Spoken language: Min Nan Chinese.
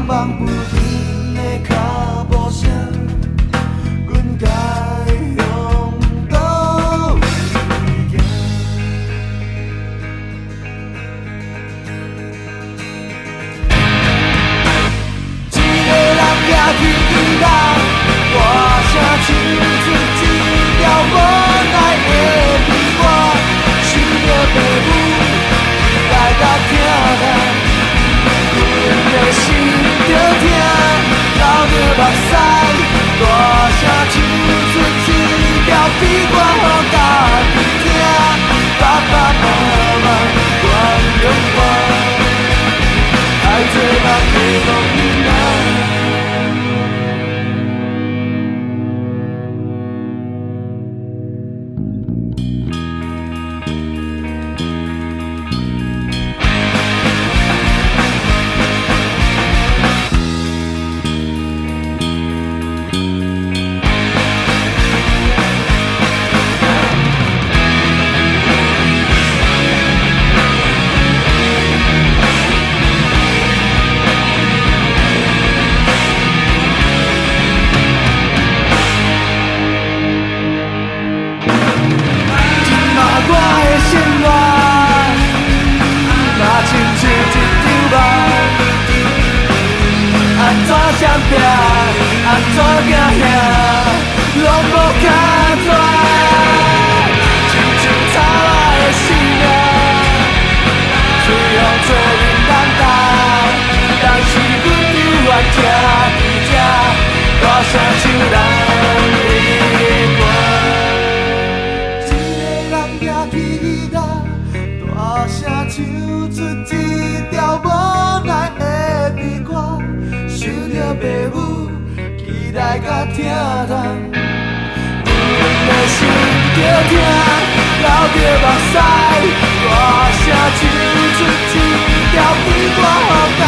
放不停的跤步聲，阮該向佗位行？一个人行去期待，大聲唱出一條無奈的悲歌，想著爸母，期待佮疼痛，阮的心著疼，流著目屎，大聲唱出這條悲歌予家己聽，爸爸媽媽原諒我，愛做夢的戆囡仔。這馬我的生活，若親像一場夢，按怎相拼，按怎驚嚇，攏無卡紙。親像草仔的生命，隨風做陣等待，但是阮猶原徛佇這，大聲唱咱的歌。一個人行起來，大聲唱出這條無奈的悲歌，想著爸母，期待佮疼痛，阮的心著疼，流著目屎，大聲唱出這條悲歌予家